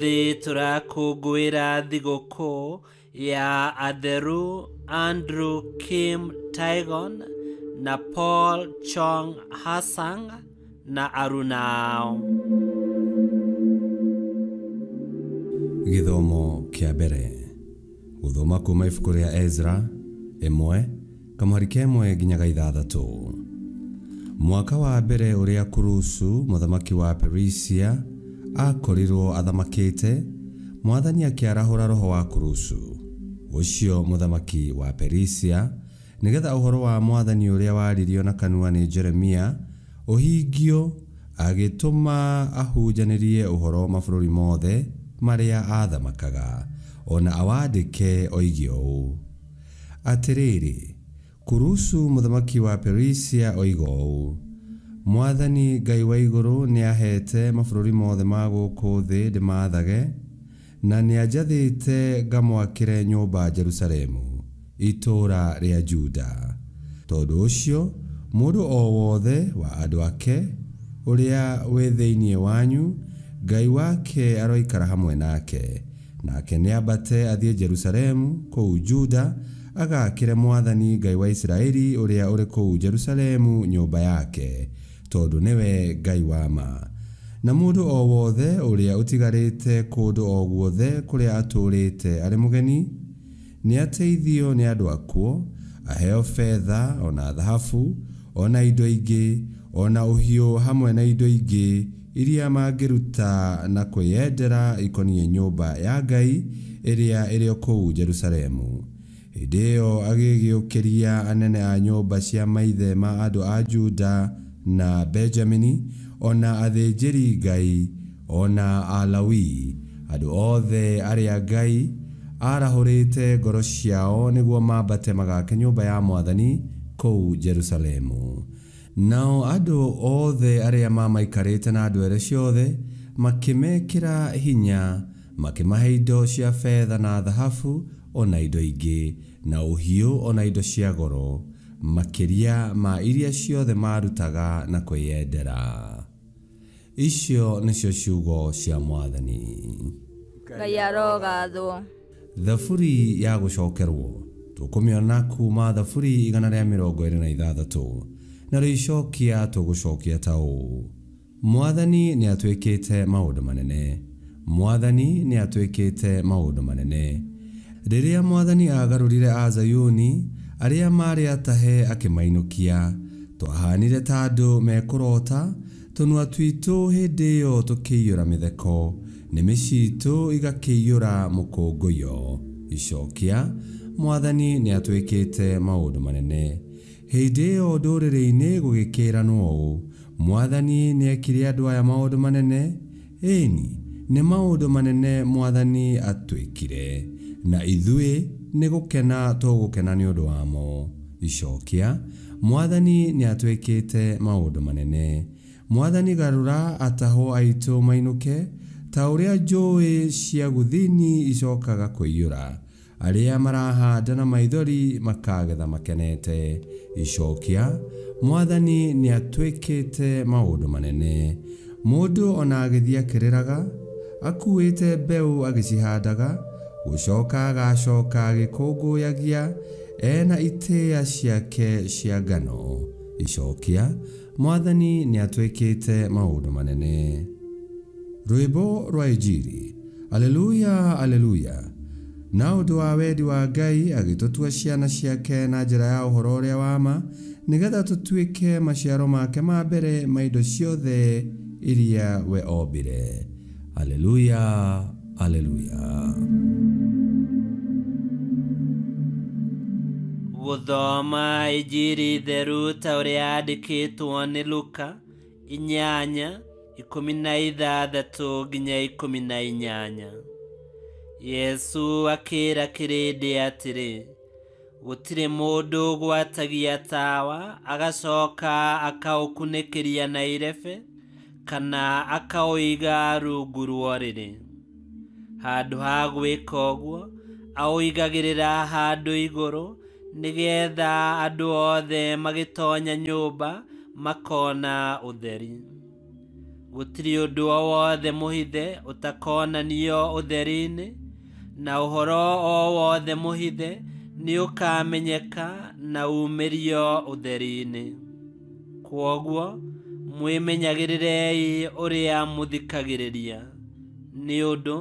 Ũmũthĩ tũrakũngũĩra thigũkũ ya atheru Andrew Kim Taegon na Paul Chong Hasang na aruna ao. Gĩthomo kĩa mbere. Gũthoma kuma ibuku rĩa Ezra 1 kamũhari ka 1 nginya ga 6. Mwaka wa mbere ũrĩa Kurusu mũthamaki wa Perisia akorirwo athamakĩte, Mwathani akĩarahũra roho wa Kurusu ũcio mũthamaki wa Perisia, nĩgetha ũhoro wa Mwathani ũrĩa waririo na kanua nĩ Jeremia ũhingio, agĩtũma ahunjanĩrie ũhoro mabũrũri mothe marĩa athamakaga, ona awandĩke oige ũũ: Atĩrĩrĩ, Kurusu mũthamaki wa Perisia oiga ũũ: Mwathani Ngai wa igũrũ nĩahete mabũrũri mothe ma gũkũ thĩ ndĩmathage, na nĩanjathĩte ngamwakĩre nyũmba Jerusalemu, itũũra rĩa Juda. Tondũ ũcio mũndũ o wothe wa andũ ake ũrĩa wĩ thĩinĩ wanyu, Ngai wake aroikara hamwe nake, nake nĩambate athiĩ Jerusalemu kũu Juda, agakĩre Mwathani Ngai wa Isiraeli ũrĩa ũrĩ kũu Jerusalemu nyũmba yake, tondũ nĩwe Ngai wa ma. Na mũndũ o wothe ũrĩa ũtigarĩte kũndũ o guothe kũrĩa atũũrĩte arĩ mũgeni, nĩateithio nĩ andũ akuo, aheo betha ona thahabu ona indo ingĩ ona ũhiũ hamwe na indo ingĩ iria mangĩruta na kwĩyendera ikoniĩ nyũmba ya Ngai ĩrĩa ĩrĩ kũu Jerusalemu. Hĩndĩ ĩyo agĩgĩũkĩria anene a nyũmba cia maithe ma andũ a Juda na Benjamini, ona athĩnjĩri Ngai ona Alawii, andũ othe arĩa Ngai arahũrĩte ngoro ciao nĩguo mambate magake nyũmba ya Mwathani kũu Jerusalemu. Nao andũ othe arĩa mamaikarĩte na ndwere ciothe makĩmekĩra hinya, makĩmahe indo cia betha na thahabu ona indo ingĩ, na ũhiũ ona indo cia goro, makĩria ma iria ciothe marutaga na kwĩyendera. Icio nĩcio ciugo cia Mwathani. Ngai arogathwo. Thaburi ya gũcokerwo tũkũmĩona kuma Thaburi 126, narĩo icokia tũgũcokia ta ũũ: Mwathani nĩatwĩkĩte maũndũ manene, Mwathani nĩatwĩkĩte maũndũ manene. Rĩrĩa Mwathani agarũrire a Zayuni, arĩa maarĩ atahe akĩmainũkia, twahanire ta andũ mekũrota, tũnua twitũ hĩndĩ ĩyo tũkĩiyũra mĩtheko, nĩmĩ ciitũ igakĩiyũra mũkũngũyo. Icokia: Mwathani nĩatwĩkĩte maũndũ manene. Hĩndĩ ĩyo ndũrĩrĩ-inĩ gũgĩkĩranwo ũũ: Mwathani nĩekire andũ aya maũndũ manene. Ĩni, nĩ maũndũ manene Mwathani atwĩkire, na ithuĩ nĩ gũkena tũgũkena nĩ ũndũ wamo. Icokia: Mwathani nĩatwĩkĩte maũndũ manene. Mwathani garũra atahwo aitũ mainũke, ta ũrĩa njũĩ cia gũthini icokaga kũiyũra. Arĩa marahanda na maithori makagetha makenete. Icokia: Mwathani nĩatwĩkĩte maũndũ manene. Mũndũ ona agĩthiĩ akĩrĩraga, akuĩte mbeũ agĩcihandaga, gũcoka agacoka agĩkũngũyagia ena itĩĩa ciake cia ngano. Icokia: Mwathani nĩatwĩkĩte maũndũ manene. Rwĩmbo rwa Injiri. Aleluya, aleluya. Na ũndũ wa wendi wa Ngai agĩtũtua ciana ciake na njĩra ya ũhoro ũrĩa wa ma, nĩgetha tũtuĩke maciaro make ma mbere ma indo ciothe iria we ombire. Aleluya, aleluya. Gũthoma Injiri theru ta ũrĩa yandĩkĩtwo nĩ Luka 8:16 nginya 18. Yesu akĩra kĩrĩndĩ atĩrĩ: Gũtirĩ mũndũ ũgwatagia tawa agacoka akaũkunĩkĩria na irebe, kana akaũiga rungu rwa ũrĩrĩ. Handũ ha gwĩka ũguo, aũigagĩrĩra handũ igũrũ, nĩgetha andũ othe magĩtonya nyũmba makona ũtheri. Gũtirĩ ũndũ o wothe mũhithe ũtakonanio ũtheri-inĩ, na ũhoro o wothe mũhithe nĩũkamenyeka na umĩrio ũtheri-inĩ. Kwoguo mwĩmenyagĩrĩrei ũrĩa mũthikagĩrĩria, nĩ ũndũ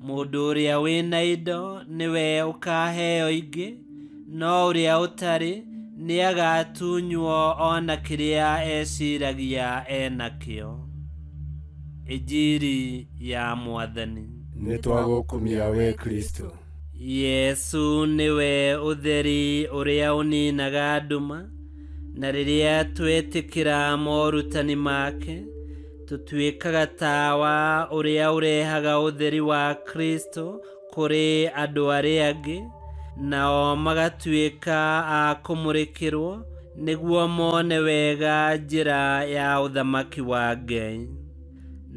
mũndũ ũrĩa wĩna indo nĩwe ũkaheo ingĩ, no ũrĩa ũtarĩ nĩagatunywo ona kĩrĩa eciragia enakĩo. Injiri ya Mwathani. Nĩtwagũkumia we Kristo. Yesu nĩwe ũtheri ũrĩa ũninaga nduma, na rĩrĩa twetĩkĩra morutani make tũtuĩkaga tawa ũrĩa ũrehaga ũtheri wa Kristo kũrĩ andũ arĩa angĩ, nao magatuĩka a kũmũrĩkĩrwo nĩguo mone wega njĩra ya ũthamaki wa Ngai.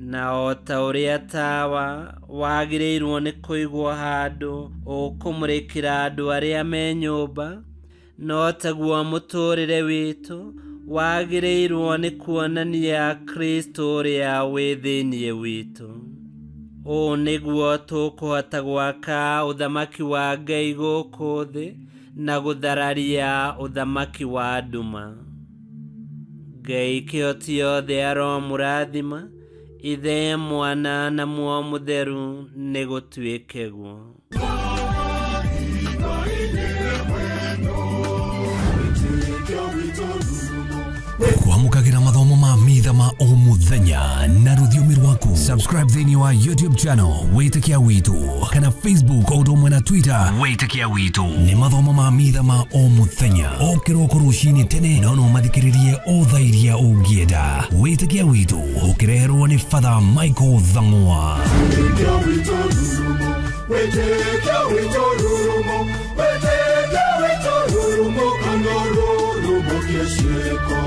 Na o ta ũrĩa tawa wagĩrĩirwo nĩ kũigwo handũ ũkũmũrĩkĩra andũ arĩa me nyũmba, no taguo mũtũũrĩre witũ wagĩrĩirwo nĩ kuonania Kristo ũrĩa wĩ thĩinĩ witũ. Ũũ nĩguo tũkũhota gwaka ũthamaki wa Ngai gũkũ thĩ na gũthararia ũthamaki wa nduma. Ngai kĩhoti yothe aromũrathima, Ithe, Mwana na Muoyo Mũtheru, nĩgũtuĩke guo. Kwamũkagĩra mathomo ma mitha ma o mũthenya na rũthiomi rwaku. Subscribe thĩinĩ wa YouTube channel Wĩtĩkia Witũ kana Facebook o ũndũ ũmwe na Twitter Wĩtĩkia Witũ. Nĩ mathomo ma mitha ma o mũthenya o kĩroko rũcinĩ tene, no no mathikĩrĩrie o thaa iria ũngĩenda. Wĩtĩkia Witũ ũkĩreherwo nĩ Father Michael Thang'wa. Wĩtĩkia witũ rurumo, wĩtĩkia witũ rurumo, kana rurumo kĩciĩko.